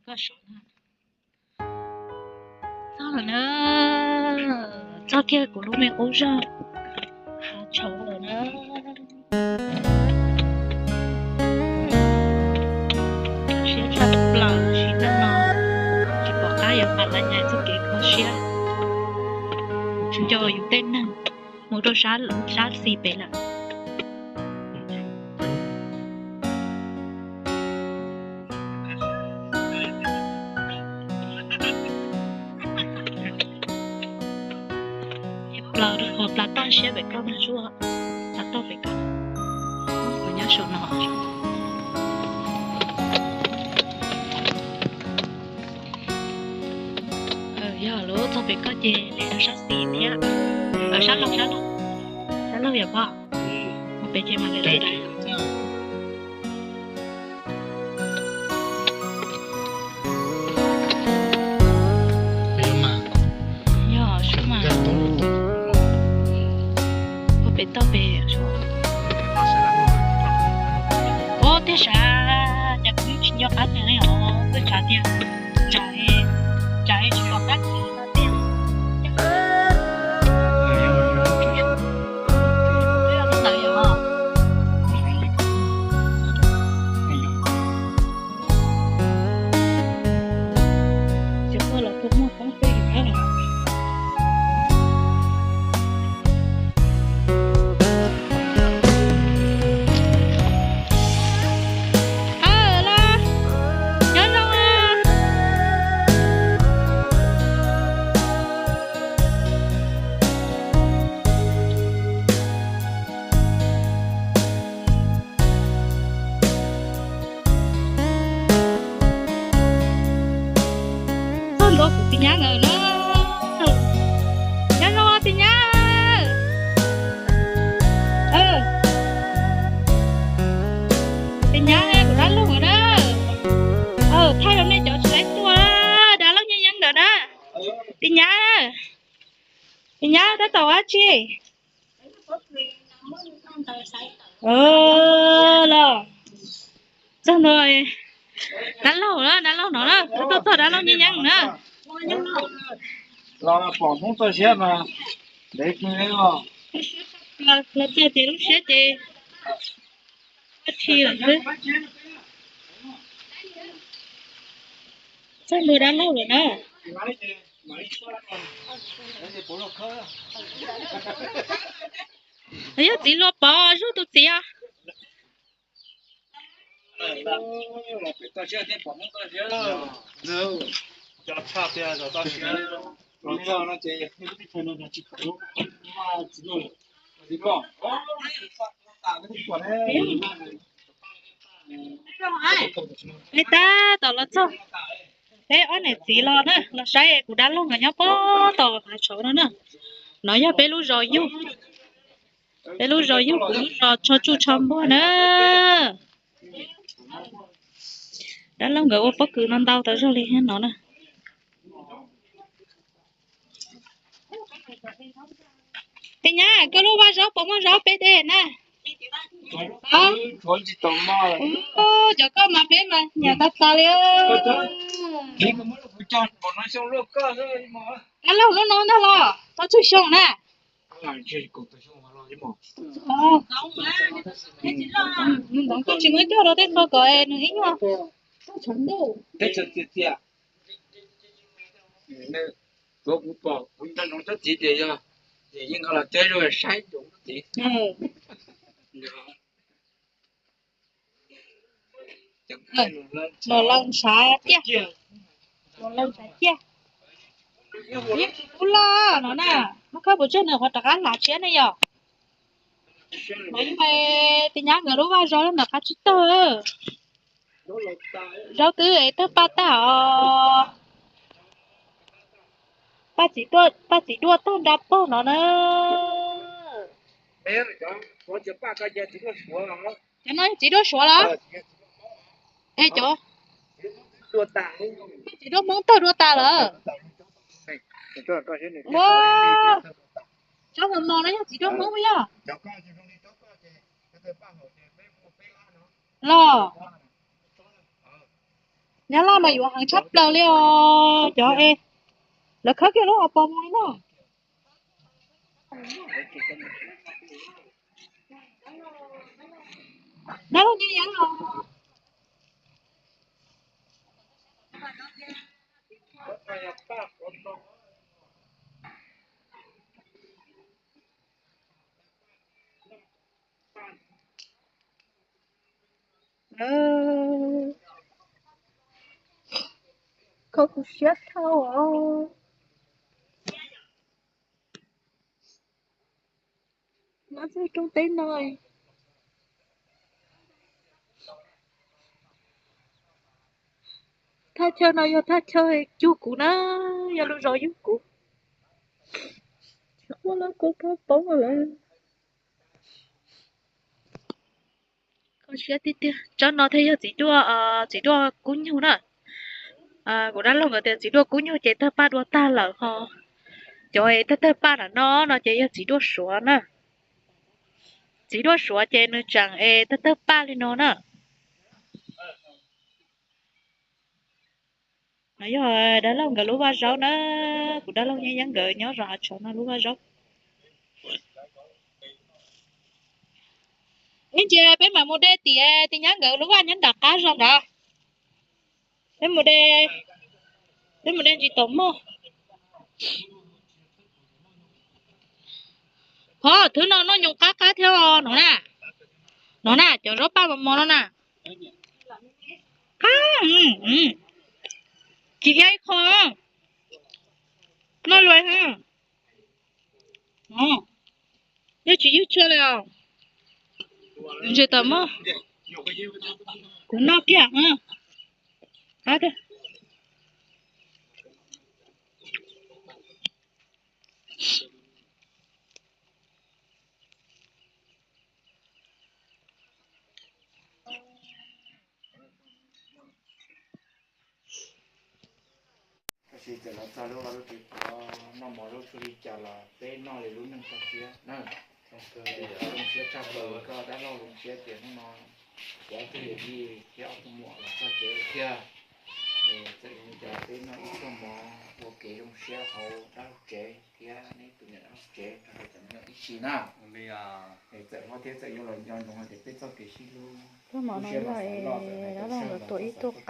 Koj saib na. Txog lawm na. Txog kiag kuv lub me qub zog hav tshauv lawm na. Siab tshaj plaws sim neej no, tsis pom qab yuav mam li nyob txoj kev kho siab. Tsis nco yus tej neeg mus rau sab xis pem lawm. Plaws rau qhov plaws toj siab pem koj mas zuaj, plaws toj pem koj, qhov nyob saum no. Yog lawv txog pem koj ces lem rau sab xis thiab. Sab laug, sab laug, sab laug yom pog. Mus pem ces mam li lem. Yog sub mas. Ua pem toj pem. Ua tiag sav, cas kuv tsis nco qab tias li os, kuv xav tias tsam, tsam tsis pom qab tias. Txog ntua kuv tis nyab nkawd na. Nyob zoo tis nyab. Tis nyab, kuv dab laug nkawd na. Thaj zoo nej cov tsis laib tuaj, dab laug nyiaj yeeb nkawd na. Tis nyab, tis nyab tab tom ua dab tsi? Los txog ntua dab laug na, dab laug no na, txog txog dab laug nyiaj yeeb na. Los pom Hmoob txoj siab mas ntev kawg os. Los txog ces lub siab ces thi lawm xwb. Txog ntua dab laug lawm na. Yog txiv Luag Pov Zuj tus txiv os. Peb tab tom los txog, peb ob niam txiv los na, los saib kuv dab laug nkawd nyob pob tom hav tshauv no na. No yog peb lub zos yug, peb lub zos yug kuv lub zos tsho tsuj tsho npuag na. Dab laug nkawd ua pob kws no ntau tas zog li no na. Tis nyab, koj lub vaj zaub puas muaj zaub peb de na? Cov koj mas peb mas nyiam tas tas li. Dab laug lub no ntag los tau tsawg xyoo na? Koj tsis muab coj rau tej qho kom nws ib nyuag txias txias. Kuv, kuv pom kuv nco ntsoov tsob txiv ces yog, ces yeej nqa los cog zuj saib ntsoov txiv. Los laus ntshav tiag, los laus ntshav tiag. Yeej tsis kub loj no na, muab khawb puas tsawg nws qhuav rov qab hnav tshiab ne yom. Tis nyab nkawd lub vaj zaub ntawm qab tsib taug. Zaub twb es tawg paj tag os. Paj txiv duaj tag nra pog no na. Cov no txiv duaj Suav los? Es cov txiv duaj Hmoob tawg dua tas lawm. Ua, tsob mos mos no yog txiv duaj Hmoob yog? Los Nyab laj mas yuav heev tshaj plaws li os cov es. Lawv khawb kiag lub hauv paus mus li na. Dab laug nyiam yeeb los. Kho kuv siab dhau os. Nyob txog rau teb no, thaj chaw no yog thaj chaw cug kuv na, yog lub zos yug kuv. Tsis quaj los kuv poob poob lawm. Kho siab tiag tiag. Tsob no thiaj yog txiv duaj, txiv duaj kub nyuj na. Kuv dab laug nkawd tias txiv duaj kub nyuj ces tawg paj dua tag lawm ho. Cov es tawg tawg paj nram no no ces yog txiv duaj suav na. Txiv duaj suav ces nws tseem es tawg tawg paj li no na. No yog dab laug nkawd lub vaj zaub na, kuv dab laug Nyiaj Yeeb nkawd nyob zos Hav Tshauv no lub vaj zaub. Ib ntsis peb mam mus de tias tis nyab nkawd lub vaj nyob nram qab zog ntawd. Peb mus de, peb mus de ntsis taum mog. Ho, thwb no noj nyoos qab qab thiab os no na. No na, cov zaub paj mos mos no na. Qab, tsis iab ib qho. Noj lus, yeej tsis ywj tshuaj li os. Ntsis taum mog, kuv noj kiag. Tab sis txawm los txog lub vaj lub tsev pov noj mov zaub tsuag li cas los peb noj li lub neej txoj sia na. Zoo siab tshaj plaws koj dab laug, zoo siab tias hnub no kuv ob tug yawm yij thiab ob tug muam los txog tsev thiab. Txawm zoo li cas peb noj ib pluag mov ua kev zoo siab hauv dab laug tsev thiab neb tus niam dab laug tsev rau cov me nyuam ib si na. Es txawm hlob thiab txawm yau los nco ntsoov hais tias peb txoj kev sib hlub, lub siab los xav loj txawm hais tias sawv los txog xav txog twg,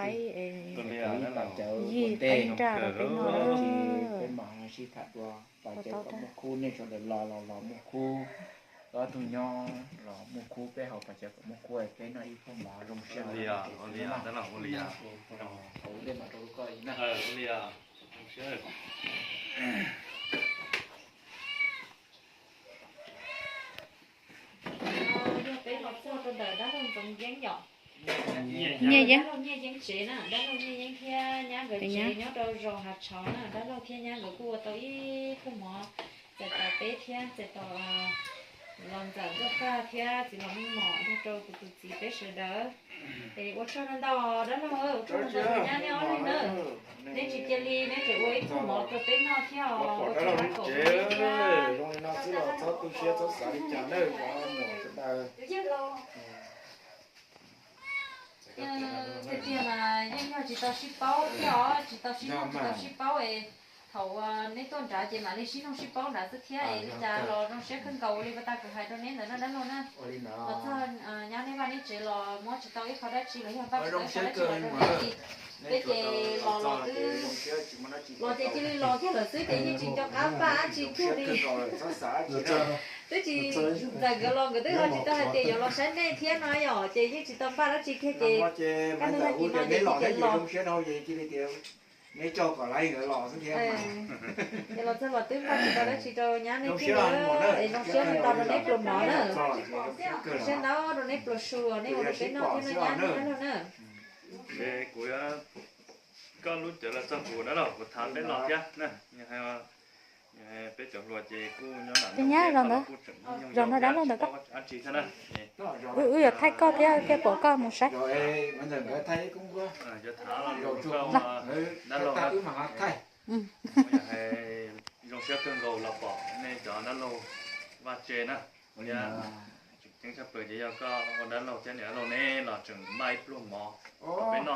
yij qeeb nraj rau peb noj, peb mam sib tham dua, pas cawv kom muaj khub, nej sawv daws los los los muaj khub, ob tug nyob los muaj khub, peb haus pas cawv kom muaj khub, peb noj ib pluag mov zoo siab li os. Haus lub dej mov rau koj na. Yog peb los txog rau ntawm dab laug Ntxoov Yeeb yom. Nyiaj Yeeb. Dab laug Nyiaj Yeeb tsev na, dab laug Nyiaj Yeeb thiab nyab nkawd tsev nyob rau zos Hav Tshauv na, dab laug thiab nyab nkawd kuj ua tau ib pluag mov, txais tos peb thiab txais tos los ntxawm Nkauj Faj thiab txiv los Meej Mom nrog rau kuv tus txiv peb sawv daws. Es ua tsaug ntau ntau dab laug, ua tsaug ntau ntau nyab neb ob leeg na. Neb tsis cia li, neb tseem ua ib pluag mov rau peb noj thiab os, ua tsaug dab laug thiab. Zoo li no xwb los txhob tu siab txhob xav li cas nawb cov muam sawv daws. Tiag tiag mas yeej yog tsis tau sib paub thiab os, tsis tau sib nug tsis tau sib paub es thaum neb tuaj nrad ces mam li sib nug sib paub nrad xwb thiab es li cas los zoo siab kawg nkaus li pas tas kuv hais rau neb ntawd na dab laug na. Los txog nyab neb vaj neb tsev los muab tsis tau ib qho dab tsi los yog npaj tsis tau ib qho dab tsi los rau neb, peb ces los los twb los ces cia li los kiag lawm xwb ces yeej tsis nco qab npaj dab tsi kiag li. Twb tsis, ntxawm nkawd los nkawd twb ho tsis tau hais tias yuav los saib nej thiab no yom, ces yeej tsis tau npaj dab tsi kiag ces kaj ntug tag kis no ces twb tias los. Neb coj kom laiv nkawd los xwb thiab. Ces los txog los twb npaj tsis tau dab tsi rau nyab neb thiab na, es zoo siab ntau rau neb pluas mov na. Zoo siab ntau rau neb pluas su uas neb ua rau peb noj thiab na nyab neb dab laug na. Kuv koj lub cawv los txog kuv dab laug, kuv tham peb los thiab na. Peb cov hluas ces kuj nyob nram nroog thiab, kuj tseem yooj yim thiab, tsis paub dab tsi thiab na. Wb yuav thaij koj thiab thiaj pom koj mus saib. Yuav tham los rau koj dab laug, zoo siab kawg nkaus los pom nej cov dab laug vaj tse na. Tseem ceeb tshaj plaws ces yog koj ua dab laug thiab niam dab laug neb los tseem npaj ib pluag mov rau peb noj.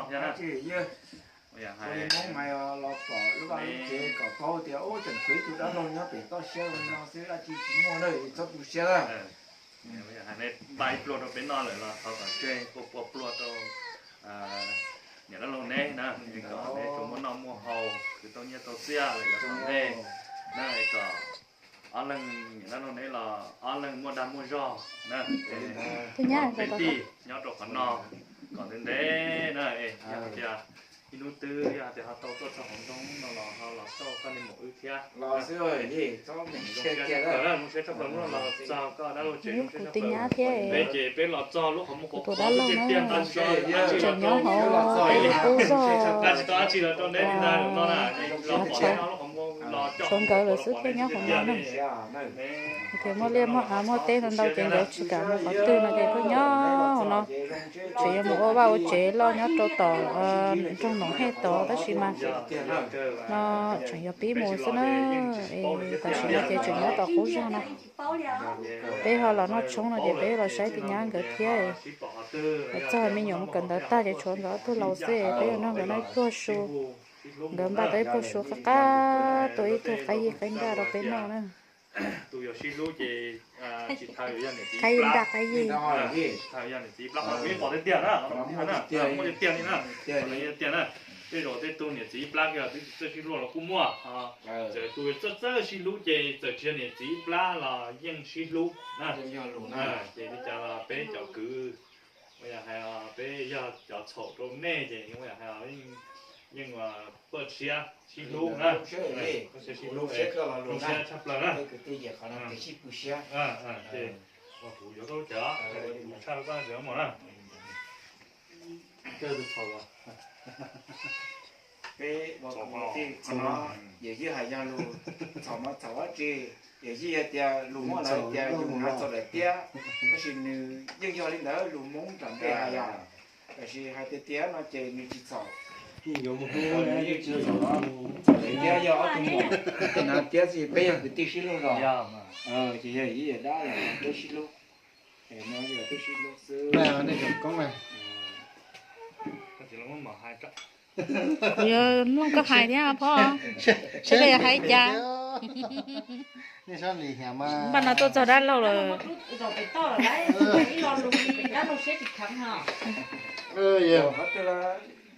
Ua li Hmoob mas los pom lub vaj lub tsev kom paub tias ub tseem tshuav ib tug dab laug nyob pem toj siab li no xwb, dab tsi tsis muaj na, txhob tu siab na. Hais neb npaj ib pluag rau peb noj lawm los thov kom tseg pua pua pluag rau niam dab laug neb na, kom neb tsuas muaj noj muaj haus, khwv tau nyiaj tau txiaj lawm yav tom ntej na, kom ob leeg niam dab laug neb los ob leeg muaj dag muaj zog na, peb tij nyob rau qhov no kom ntev ntev na, yog hais tias ib hnub twg yog hais tias ho tau tuaj txog hauv nroog no los ho los xauj koj li mus wb thiab. Zoo siab tshaj plaws hnub no los txog koj dab laug tsev, zoo siab tshaj plaws. Peb ces peb los txog lub qhov muag qhuav qhuav xwb tiag tiag, tab tsis tau dab tsi los rau neb li ntag no na, los pom neb no lub qhov muag los coj qhov muag qhuav los pom neb tiag tiag li. Tias muaj liaj muaj av muaj teb ntau ntau ces nkawd tsis kam mus qhov twg no ces tuaj nyob hauv no. Tseem yuav mus ua vaj ua tsev loj nyob rau tom nroog Noom Hej tod tab sis mas no tseem yuav pib mus xwb na. Tam sim no ces tseem nyob tom qub zog no. Peb ho los noj tshoob no ces peb los saib tus nyab nkawd thiab. Txog me nyuam mus kawm ntawv tag ces tshuav nkawd ob tug laus xwb, peb yuav nrog nkawd noj ib pluag su. Nkawd npaj tau ib pluag su qab qab tua ib tug qaib yig qaib nraj rau peb noj na. Tus yog sib hlub ces tsis thav yog niam txiv ib plab, tsis thav yog niam txiv ib plab, qhov no peb pom tiag tiag na, muaj tiag tiag li na, tiag na. Tej zaum tej tug niam txiv ib plab kiag twb tsis txawj sib hlub los kuj muaj, txawm tus txawj txawj sib hlub ces txawm tsis yog niam txiv ib plab los yeej sib hlub na. Ces li cas los peb cov kwv, ua yog hais peb yog cov txhaum rau nej ces ua yog hais yeej paj siab sib hlub na, paj siab sib hlub, zoo siab tshaj plaws na. Ces ua kuv yuav koj lub cawv, kuv tshaj koj lub cawv mus na. Peb ua kuv tej txhaum no, yawm yij hais yog lus txhaum no txhaum dab tsi, yawm yij yog tias lus muaj lawv tias yus mus hais txog daim tiab, tab sis nws yeej yog li ntawd, lus Hmoob nram ntej hais yog, tab sis hais tiag tiag no ces nws tsis txhaum. Nws yeej tsis txhaum, txhaum daim tiab yog ob tug muam, tej no tiab xwb, peb yog kwv tij sib hlub zog, ces yog yawm yij yawm dab los peb sib hlub, peb sib hlub xwb. Nej tsoom koob na, kuv yuav mloog koj hais thiab phauj, seb koj yuav hais cas. Nej sab li hiam mas npaj no tuaj txog dab laug lawm.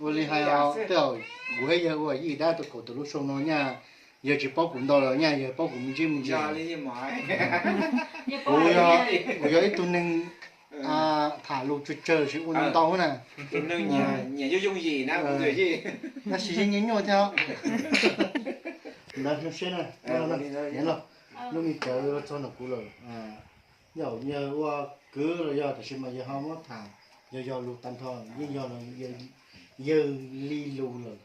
Ua li hais os, tej zaum kuv thiab yawg ua yij dab tau kaum tawm lub xyoo no nyaj, yawg tsis paub kuv ntau los nyaj yawg paub kuv me ntsis me ntsis. Kuv, kuv yog ib tug neeg tham lus tsawg tsawg tsis ua ntau na. Tab sis yeej nyiam nyuaj thiab. Ntawd zoo siab na, lub me cawv txog ntawm kuv lawm. Yog yawg ua kwv los yog, tab sis mas yawg ho muab tham yog yog lus tag nrho, yeej yog yawg li lus lawm.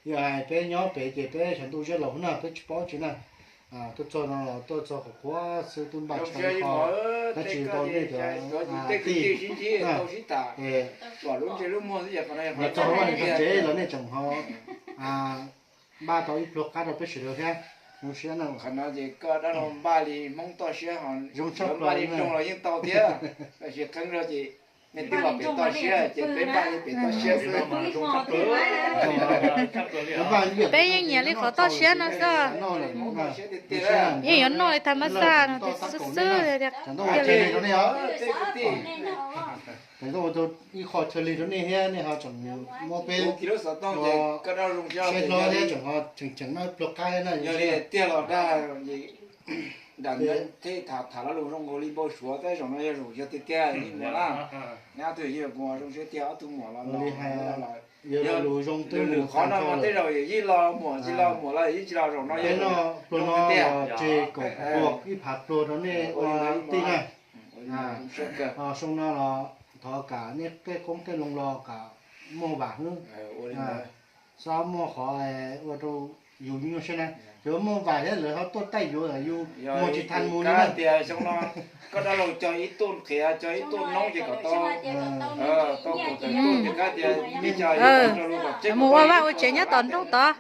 Yog hais peb nyob pem ces peb sawv ntuj zeb laus na, peb tsis paub tsi na. Tuaj txog no los tuaj txog qhov qhuav xwb twb npaj tshaj qhov, tab sis tau nej cov tij, txog vaj tsev los nej tseem ho npaj tau ib pluag qab rau peb sawv daws thiab. Zoo siab na. Qhov no ces koj dab laug npaj li Hmoob toj siab, zoo tshaj plaws li zoo los yeej tau thiab, tab sis qeeb zog ces nej twb los pem toj siab ces peb npaj li pem toj siab xwb. Peb yeej nyiam li qhov toj siab no xwb. Yeej yuav noj li tham mas xaj no xwb xwb. Ib qho chaw li rau nej thiab nej ho tseem muab peb ua saib hlob thiab tseem ho tseem tseem noj pluag qab thiab na. Yog li tiag los dag, nram tej tham tham lo lus zoo nkaus li npau suav, tab zaum no yog zaum yog tiag tiag ib muam na. Nyab tug yawm yij kuv zoo siab tiag, ob tug muam los li hais, yog lus zoo twb lwm qhov no mas tej zaum yawm yij los muam tsis los, muam los yawm yij tsis los, zaum no yog pluag no tiag. Tseg kaum pluag ib phav pluag rau nej ua tij na. Xyoo no los thov kam nej tej qoob tej loo los kam muaj vam hwb, txhob muaj qhov ua rau yus nyuaj siab na. Yus muaj vam thiab lawv ho tuaj taij yus, yus muag tsis tau mus li na. Tias xyoo no koj dab laug cog ib tuj qhiav, cog ib tuj noob ces kom tau, tau kaum tawm tuj ces kab tias mus ua vaj ua tsev nyob tom nroog tod.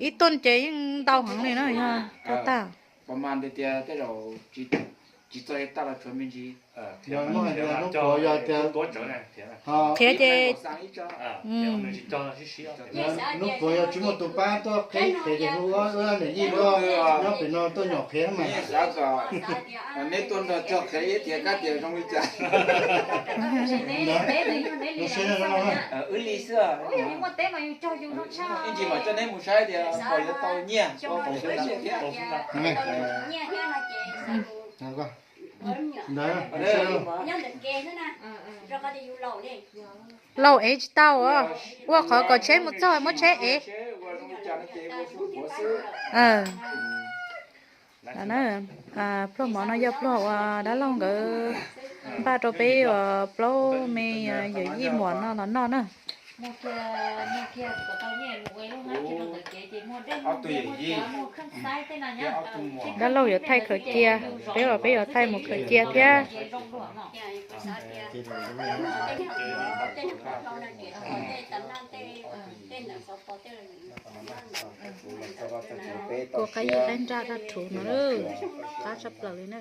Ib tuj ces yeej ntau heev li na, yog tau tag. Pas mas tias tej zaum tsis Tsis txog tag los tshuav me ntsis. Yog muaj hais tias hnub puas yog tias, qhiav ces, hnub puas yog tsis muaj tus pab tuaj qhib qhiav ces hu wb niam Yij tuaj nyob pem no tuaj nyom qhiav mas. Xav kom neb tuaj nrog cog qhiav ib tias kab tias zoo li cas. Zoo siab no. Wb li xwb. Ib ntsis mam coj neb mus saib tias pom yuav tau nyiaj. Ntawd, ntawd. Lauj, ev tsis tau, ua qhov kom tsheb mus txog muab tsheb ev. Pluag mov no yog pluag uas dab laug nkawd npaj rau peb uas plaub me yawm yij muam no los noj na. Dab laug yuav thaij khaws cia, peb uas peb yuav thaij mus khaws cia thiab. Kuv qaib yij qaib nraj daj rhuv no, qab tshaj plaws li na.